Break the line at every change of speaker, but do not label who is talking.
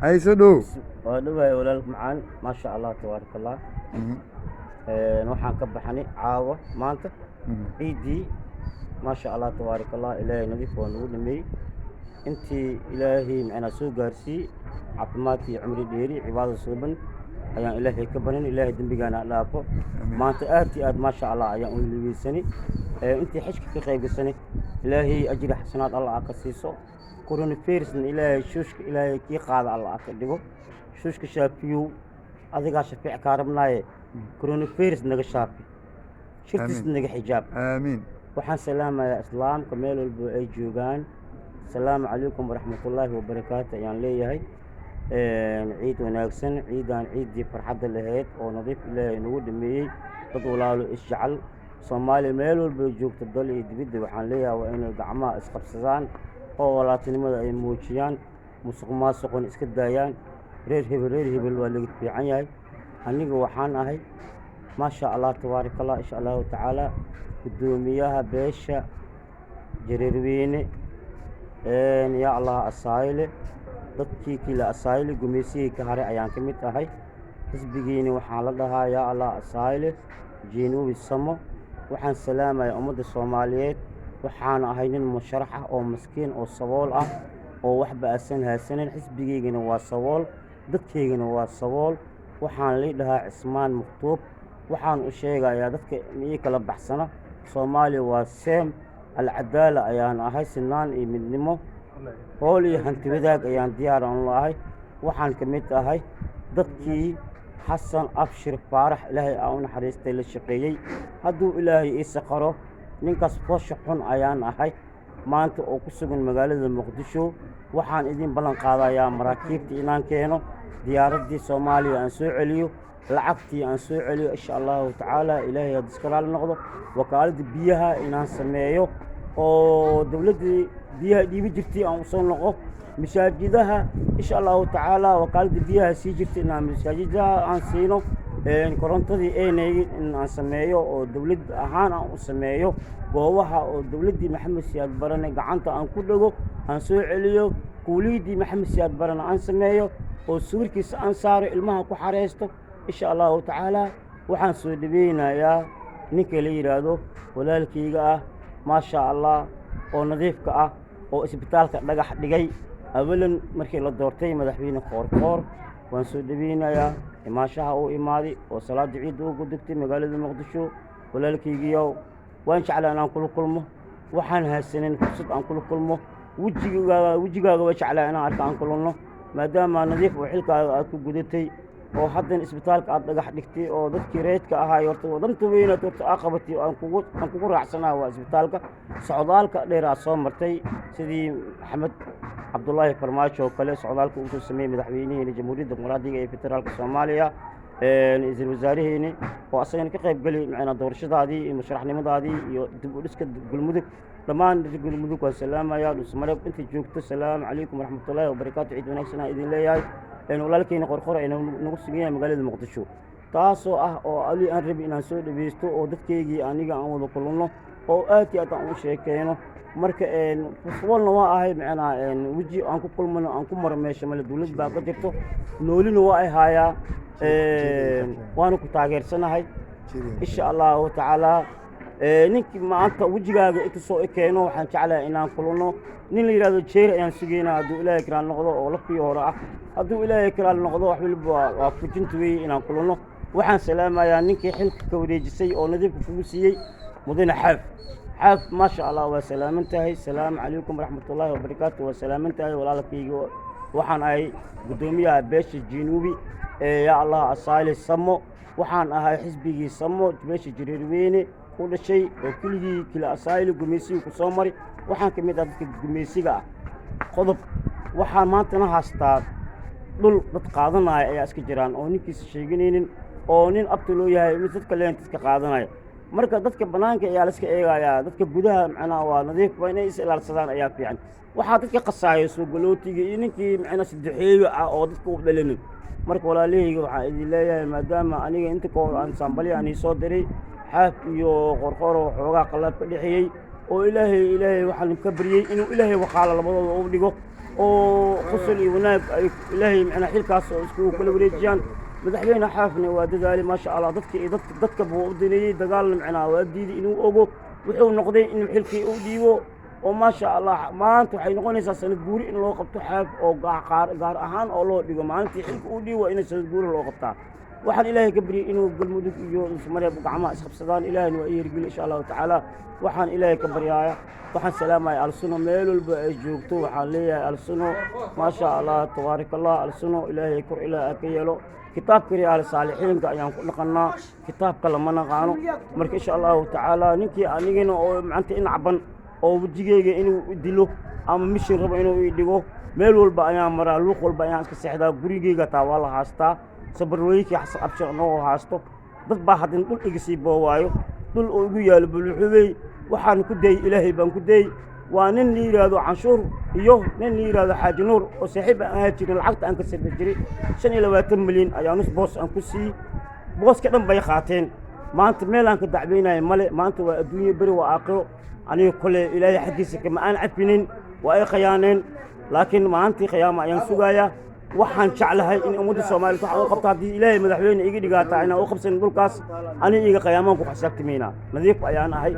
Hay, soo dhow.
Waa dhowahay, walaal macaan, maasha Allah, tabaaraka Allah. Waxaan ka baxnay caawa maanta ciiddii, maasha Allah, tabaaraka Allah. Ilaahay nadiif waa nagu dhameeyey. Intii Ilaahay macnaa soo gaarsiiyey caafimaadkii, cumri dheeri, cibaadada suuban ayaan Ilaahay ka barin. Ilaahay dembigaana ha dhaafo. Maanta aad iyo aad, maasha Allah, ayaan u liibeysanay. Intii xajka ka qayb gashanay, Ilaahay ajri xasanaad Allah ka siiso. Coronavirusna Ilaahay shuushka Ilaahay kii qaada Allah ka dhigo. Shuushka shaafiyow, adigaa shafiic kaa rabnaaye, coronavirus naga shaafi, shirtiis naga xijaab.
Aamiin.
Waxaan salaamayaa islaamka meel walbo ay joogaan. Asalaamu calaykum waraxmatullaahi wabarakaatu ayaan leeyahay. Ciid wanaagsan. Ciidan ciiddii farxadda lahayd oo nadiif Ilaahay nagu dhameeyey, dad walaalo isjecel, Soomaaliya meel walba ay joogto, dal iyo dibidda, waxaan leeyahay waa inay gacmaha isqabsadaan oo walaaltinimada ay muujiyaan, musuq maasuquna iska daayaan. Reer hebel, reer hebel waa laga fiican yahay. Aniga waxaan ahay, maasha Allah, tabaaraka Allah, insha Allahu tacaala, guddoomiyaha beesha Jareerweyne, yaa Allah asayle, dadkii kila asayle gumaysigii ka haray ayaan ka mid ahay. Xisbigiina waxaan la dhahaa, yaa Allah asayle Jinuubi Samo. Waxaan salaamayaa ummadda Soomaaliyeed. Waxaan ahay nin musharax ah oo maskiin oo sabool ah oo waxba aasan haysanin. Xisbigeygana waa sabool, dadkaygana waa sabool. Waxaan lii dhahaa Cismaan Maktuub. Waxaan u sheegayaa dadka ii kala baxsana, Soomaaliya waa seem. Alcadaala ayaan ahay, sinaan iyo midnimo, hool iyo hanti wadaag ayaan diyaar aan lahay. Waxaan ka mid ahay dadkii Xasan Abshir Faarax, Ilaahay aa u naxariistay, la shaqeeyey. Hadduu Ilaahay ii saqaro, ninkaas foosha xun ayaan ahay maanta oo ku sugan magaalada Muqdisho. Waxaan idin ballan qaadayaa maraakiibtii inaan keeno, diyaaraddii Soomaaliya aan soo celiyo, lacagtii aan soo celiyo, insha Allahu tacaala, Ilaahay haddii iska raali noqdo. Wakaaladda biyaha inaan sameeyo oo dowladdii biyaha dhiibi jirtay aan usoo noqo. Masaajidaha, insha Allahu tacaala, wakaaladda biyaha sii jirtay inaan masaajidaha aan siino. Korontadii aynay in aan sameeyo oo dowlad ahaan aan u sameeyo. Goobaha oo dowladdii Maxamed Siyaad Barane gacanta aan ku dhego aan soo celiyo. Kuuliyaddii Maxamed Siyaad Barane aan sameeyo oo sawirkiisa aan saaro, ilmaha ku xareysto, insha Allahu tacaala. Waxaan soo dhaweynayaa ninka la yidhaahdo walaalkayga ah, maasha Allah, oo nadiifka ah, oo isbitaalka dhagax dhigay awalan markii la doortay, Madaxweyne Qoorqoor. Waan soo dhaweynayaa imaashaha uu imaaday oo salaada ciidda ugu degtay magaalada Muqdisho. Walaalkaygiiyow, waan jeclaa inaan kula kulmo. Waxaan haysanin fursad aan kula kulmo. Wejigaaga, wejigaaga waa jeclaa inaan arka, aan kulanno, maadaama nadiif oo xilkaaga aad ku gudatay oo haddana isbitaalka aad dhagax dhigtay oo dadkii reedka ahaay. Horta danta weynaad horta aa qabatay aan kugu raacsanaha waa isbitaalka. Socdaalka dheer aad soo martay, sidii Maxamed Cabdullaahi Farmaajo oo kale, socdaalka uu soo sameeyey madaxweynihiina Jamhuuriyadda Dimuqraadiga ee Federaalka Soomaaliya, ra-iisul wasaaraheeni oo asagana ka qayb geli macnaa doorashadaadii iyo musharaxnimadaadii iyo dib u dhiska Galmudug. Dhammaan reer Galmudug waan salaamayaa, Dhusmareeb inta joogto. Salaamu calaykum waraxmatullaahi wabarakaatu. Ciid wanaagsan aan idin leeyahay. Walaalkeyna Qorqor ay nagu sugan yahay magaalada Muqdisho, taasoo ah oo ali aan rabi inaan soo dhaweysto oo dadkeygii aniga aan wada kulunno oo aad iyo aad aan u sheekeyno. Marka saboolna waa ahay, macnaa weji aan ku kulmano aan ku maro meesha male. Dowlad baa ka jirto, noolina waa ay haayaa, waana ku taageersanahay, insha Allahu tacaala. Ninkii maanta wejigaaga inta soo keeno, waxaan jeclahay inaan kulano. Nin la yidhahdo Jeeri ayaan sugeynaa, hadduu Ilaahay karaal noqdo, oo lafii hore ah. Hadduu Ilaahay karaal noqdo, wax waliba waa fujinta weeye inaan kulano. Waxaan salaamayaa ninkii xilka ka wareejisay oo nadiifka kugu siiyey, mudane Xaaf. Xaaf, maasha Allah, waa salaaman tahay. Salaamu calaykum waraxmatullaahi wabarakaatu. Waa salaaman tahay, walaalkayga. Waxaan ahay guddoomiyaha beesha Jinuubi ee yaa Allah asaali Samo. Waxaan ahay xisbigii Samo, beesha Jareerweyne u dhashay oo keligii kila asaayili gumaysigii ku soo maray. Waxaan ka mid ah dadka gumaysiga ah. Qodob waxaan maantana haystaa, dhul dad qaadanaya ayaa iska jiraan oo ninkiisa sheeganaynin oo nin abta loo yahay mid dadka leen dadka qaadanaya. Marka dadka bannaanka ayaa la iska eegayaa, dadka gudaha macnaha waa nadiif, waa inay is ilaalsadaan ayaa fiican. Waxaa dadka qasaayo soo galootiga iyo ninkii macnaa saddexeeyo ah oo dadka u dhalinin. Marka walaalahayga, waxaan idin leeyahay, maadaama aniga inta ka hor aan saambalya aan soo diray Xaaf iyo Qorqoro, xoogaa qalaab ka dhexeeyey oo Ilaahay waxaan ka baryey inuu Ilaahay waqaalo labadooda u dhigo. Oo qosol iyo wanaag ay Ilaahay macnaa xilkaas oo iskugu kala wareejiyaan. Madaxweyne Xaafne waa dadaalay, maasha Allah. Dadka iyo dadkaba waa u daneeyey. Dagaalna macnaa waa diiday inuu ogo. Wuxuu noqday inuu xilkii u dhiibo oo, maasha Allah, maanta waxay noqonaysaa sanad guuri in loo qabto Xaaf oo gaar ahaan oo loo dhigo. Maalintii xilka uu dhiibo waa in sanad guuri loo qabtaa. Waxaan Ilaahay ka baryay inuu Galmudug iyo Mareeb gacmaha isqabsadaan. Ilaahayna waa ii hirgeli, insha Allahu tacaala. Waxaan Ilaahay ka baryaaya, waxaan salaamaya Alsuno meel walba ay joogto. Waxaan leeyahay Alsuno, maasha Allah, tabaaraka Allah. Alsuno Ilaahay kor ilaah ka yeelo. Kitaabka Riyaal Saalixiinka ayaan ku dhaqannaa, kitaabka lama naqaano. Marka, insha Allahu tacaala, ninkii anigina oo macanta in caban oo wejigeyga inuu dilo ama mishin rabo inuu ii dhigo, meel walba ayaan maraa, luuq walba ayaan iska seexdaa. Gurigeyga taa waa la haastaa, sabarwooyinkii Xasan Abshir anagoo haasto. Dad baa haddana dhul iga sii boowaayo, dhul oo igu yaalo Buluxubey. Waxaan ku dayey Ilaahay baan ku dayey. Waa nin la yidhaahdo Canshuur iyo nin la yidhaahdo Xaaji Nuur oo saaxiib aan ahaan jirin. Lacagta aan ka sirfi jiray 25 milyan ayaa nus boos aan ku siiyey. Booska dhan bay qaateen. Maanta meel aan ka dacweynayo male. Maanta waa adduunyo, beri waa aakhiro. Aniga kole Ilaahay xaggiisa kama aan cafinin, waa ay khayaaneen, laakiin maalintii khiyaama ayaan sugayaa. Waxaan jeclahay in ummadda Soomaaliyeed waxaan u qabto. Haddii Ilaahay madaxweyne iga dhigaataa inaan u qabsanin dhulkaas, aniga iga khiyaamaan ku xisaabtamaynaa. Nadiif ayaan ahay.